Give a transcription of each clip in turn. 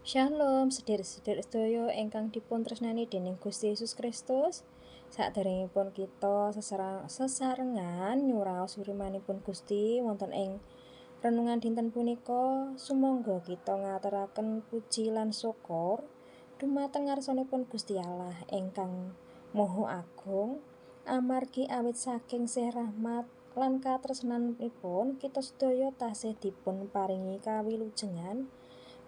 Shalom sedherek-sedherek sedaya ingkang dipun tresnani dening Gusti Yesus Kristus. Saderengipun kita sesarengan nyuraos firmanipun Gusti wonten ing renungan dinten punika, sumangga kita ngaturaken puji lan syukur dumateng ngarsanipun Gusti Allah ingkang Maha Agung, amargi awit saking sih rahmat lan katresnanipun kita sedaya tasih dipun paringi kawilujengan,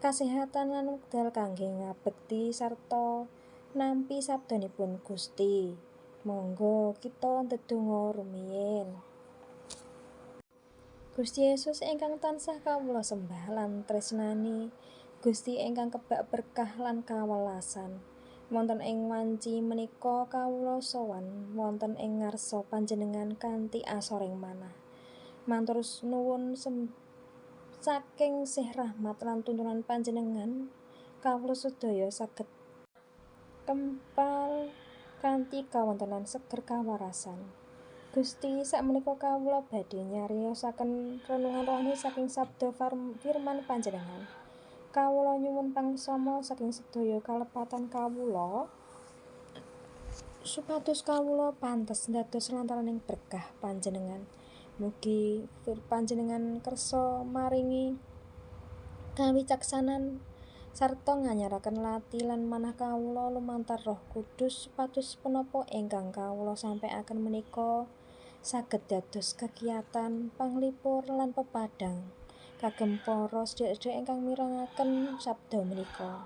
kasehatan lan wekdal kangge ngabekti sarta nampi sabdanipun Gusti. Monggo kita ndedonga rumiyin. Gusti Yesus ingkang tansah kawula sembah lan tresnani, Gusti ingkang kebak berkah lan kawelasan. Wonten ing wanci menika kawula sowan wonten ing ngarsa panjenengan kanthi asoring manah. Matur nuwun saking sih rahmat lan tuntunan panjenengan, kawula sedaya saged kempal kanthi kawontenan seger kawarasan. Gusti, sakmenika kawula badhe nyariosaken renungan rohani saking sabda firman panjenengan. Kawula nyuwun pangsama saking sedaya kalepatan kawula, supados kawula pantes dados lantaraning berkah panjenengan. Mugi panjenengan kersa maringi kawicaksanan sarta nganyaraken lati lan manah kawula lumantar Roh Kudus, supados punapa ingkang kawula sampaiaken menika saged dados kegiatan panglipur lan pepadang kagem para sedherek-sedherek ingkang mirengaken sabda menika.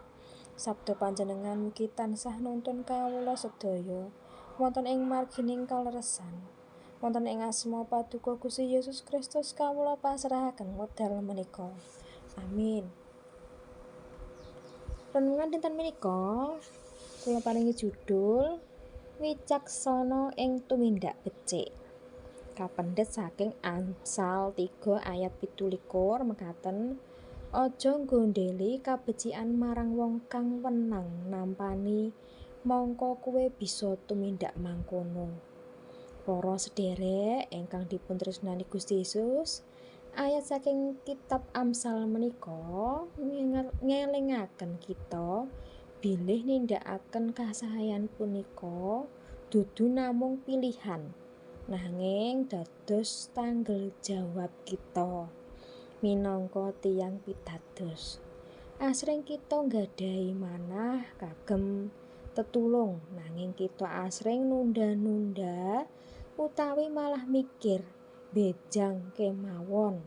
Sabda panjenengan mugi tansah nuntun kawula sedaya wonten ing margining kaleresan. Wonten ing asma Paduka Gusti Yesus Kristus kawula pasrahaken wekdal menika. Amin. Renungan dinten menika kula paringi judul Wicaksana ing Tumindak Becik. Kapendhet saking Amsal 3 ayat 17 mekaten, aja nggondheli kabecikan marang wong kang wenang nampani, mongko kowe bisa tumindak mangkono. Para sederek ingkang dipun tresnani Gusti Yesus, ayat saking kitab Amsal menika ngelingaken kita bilih nindakaken kasaean punika dudu namung pilihan, nanging dados tanggel jawab kita minangka tiyang pitados. Asring kita nggadahi manah kagem tetulung, nanging kita asring nunda-nunda utawi malah mikir bejang kemawon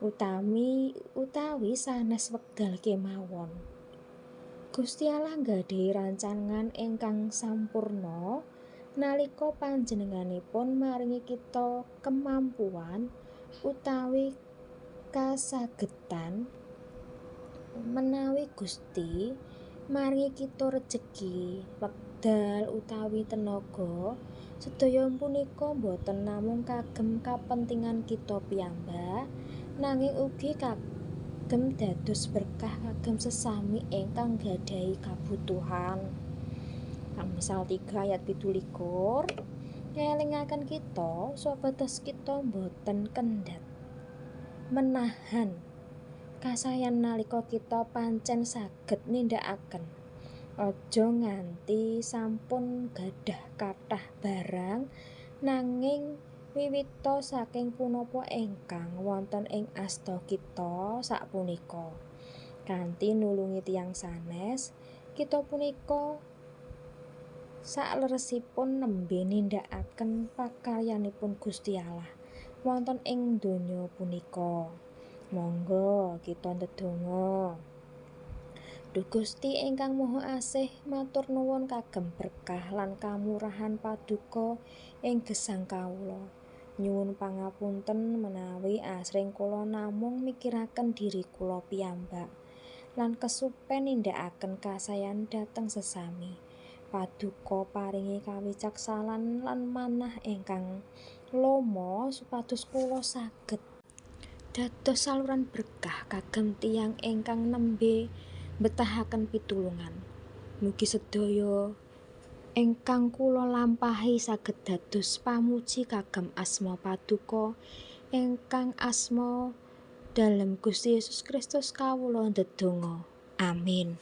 utawi sanes wekdal kemawon. Gusti Allah nggadahi rancangan ingkang sampurna nalika panjenenganipun maringi kita kemampuan utawi kasagetan. Menawi Gusti maringi kita rejeki, wekdal utawi tenaga, sedaya punika boten namung kagem kapentingan kita piyambak, nanging ugi kagem dados berkah kagem sesami ingkang nggadahi kabutuhan. Amsal 3 ayat 17 ngelingaken kita supados kita boten kendhat menahan kasayan nalika kita pancen saged nindakaken. Aja nganti sampun gadah kathah barang, nanging wiwita saking punapa ingkang wonten ing asta kita sapunika. Kanthi nulungi tiyang sanes, kita punika sakleresipun nembe nindakaken pakaryanipun Gusti Allah wonten ing donya punika. Monggo kita ndedonga. Duh Gusti ingkang Maha Asih, matur nuwun kagem berkah lan kamurahan Paduka ing gesang kawula. Nyuwun pangapunten menawi asring kula namung mikiraken diri kula piyambak lan kesupen nindakaken kasayan dhateng sesami. Paduka paringi kawicaksanan lan manah ingkang lomo supados kula saged dados saluran berkah kagem tiyang ingkang nembe mbetahaken pitulungan. Mugi sedaya ingkang kula lampahi saged dados pamuji kagem asma Paduka ingkang asma dalem Gusti Yesus Kristus kawula ndedonga. Amin.